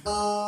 Ua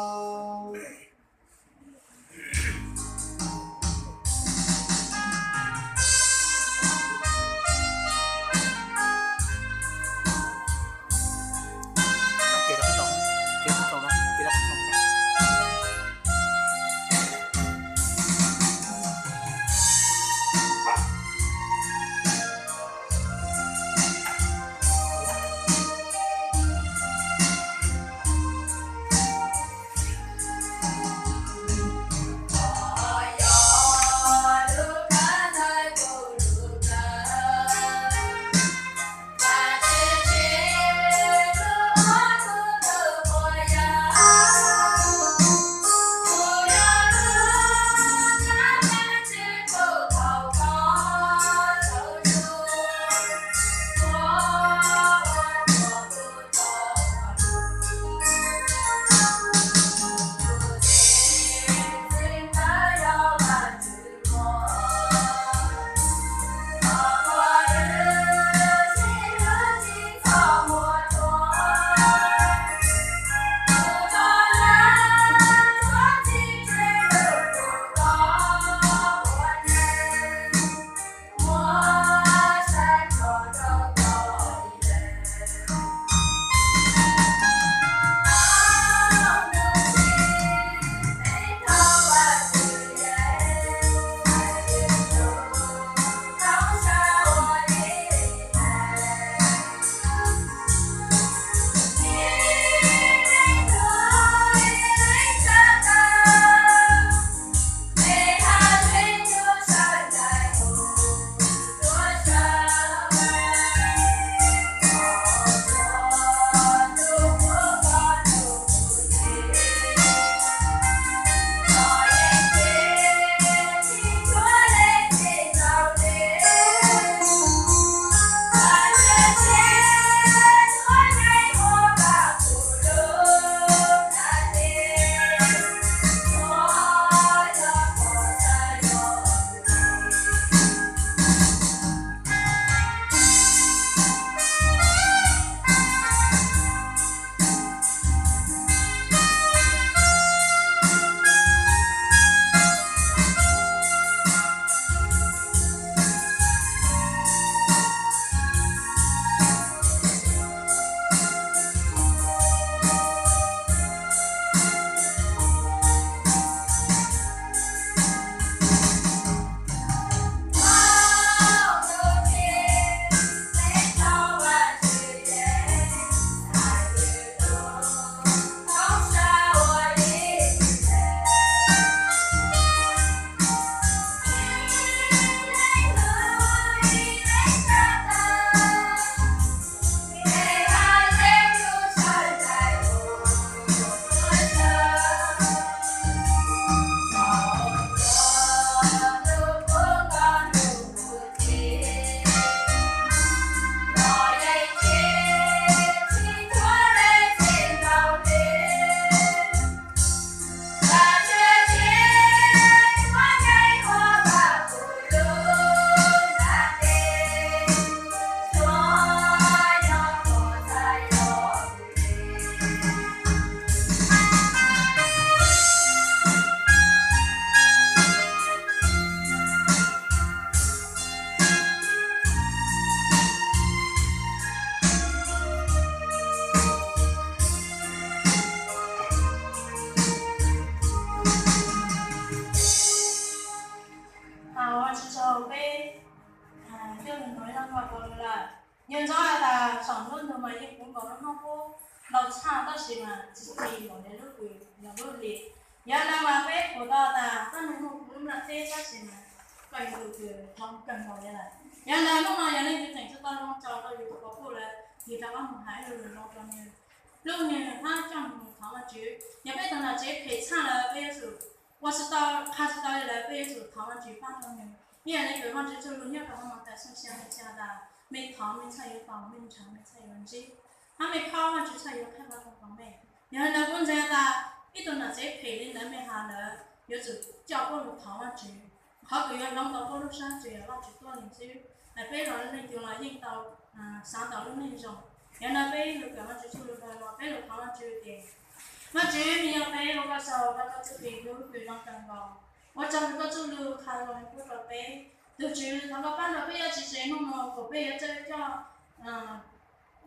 tsaug peb coj lug nuav zaj nkauj ko lawm. Yog ntsoov has tas saum nub ntug mas yeej puv nkaus lub hnub qub ntau tshaj tab sis mas tsis txi npaum le lub kws yog lub hli. Yog le mas peb pum tau tas txoj nuav muaj puv lub nplaj teb tab sis mas koj yuav lug kws zoo kawg nkaus le lawm. Yog le hnub no yog leej twg tseem tsi tau lug tsaug rau yus tus pov puj lawm, yus rov qab mus has ib lo lus zoo rau nwg, hlub nwg hab coj nwg mus thov Vaajtswv. Yog peb tug nam tsev phem tshaj lawm peb yuav tsum ua tsis tau, qha tsis tau li lawm peb yuav tsum thov Vaajtswv paab rau nwg. Ib yam le kws Vaajtswv txuj lug nyob rau hauv Mathais xyoo xya nkaum xya tas, mej thov mej txhaj yuav tau, mej nrhav mej txhaj yuav ntsib, hab mej khob Vaajtswv txhaj yuav qheb qhov rooj rau mej. Yog le kuv ntseeg tas ib tug nam tsev phem le ntawd mej has ntawd yuav tsum coj puab lug thov Vaajtswv. Qhov kws yuav hloov tau puab lub sab tsev yog Vaajtswv tuab leeg xwb. Peb los leej twg los yeej tau xaav tau lub neej zoo. Yog le peb lug kawm Vaajtswv txuj lug dlhau los peb lug thov Vaajtswv ces Vajtswv, nws yog peb ua koj tsaug rau koj txuj kev hlub kws zoo kawg nkaus. Ua tsaug rau koj txuj lus qha lus nqua rau peb. Tus Tswv, thov koj pab rau peb yuav tsis tsev hnub no kom peb yuav tsawj coj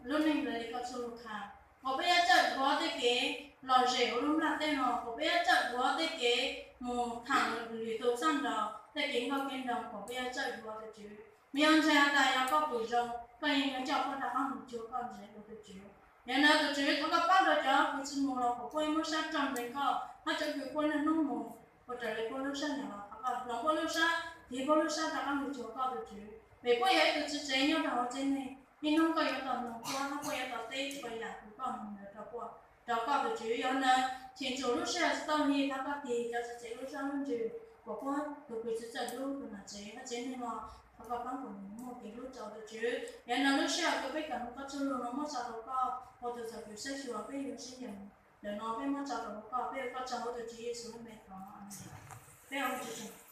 lub neej raws li koj txuj lus qha, kom peb yuav tsawj dhuav tej kev lom zem ua lub nplaj teb no, kom peb yuav tsawj dhuav tej kev mus tham lwm tus txaj nraud, tej kev nkauj kev nraug, kom peb yuav tsawj dhuav tus Tswv. Nws yog ntseeg has tas yog koj pum zoo, koj yeej yuav coj puab rov qab mus cuag koj ntsev tus Tswv. Yog li ntawd tus Tswv, thov koj pab rau cov kws tsis mus los kom puab muab sab rau ntseeg koj, hab cov kws puab niaj hnub mus ua raws li puab lub sab nyam los thov koj hloov puab lub sab, tiv puab lub sab rov qab mus cuag koj tus Tswv. Vim puab yog ib tug txiv tsev nyob rau hauv tsev neeg, ib hnub koj yuav tau mloog puab, hab puab yuav tau teb txhua yam kws koj mus ntawd rau puab, rau koj tus Tswv. Yog li ntawd, cheem tsum lub sij hawm tsis tau li, thov koj tig cov txiv tsev lub sab lub ntsws, kom puab tus kws tsis txawj hlub tus nam tsev hab tsev neeg no, thov koj pab kom nws muaj kev hlub rau tus Tswv. Yog li ntawd lub sij hawm kws peb kawm mus koj txuj lus no muab tso rau koj ua tus txhais tes saib xyuas peb yuav sib yaum ntawm no, peb muab tso rau koj, peb ua koj tsaug huv tus Tswv Yexus lub npe thov. Peb ua Vajtswv tsaug.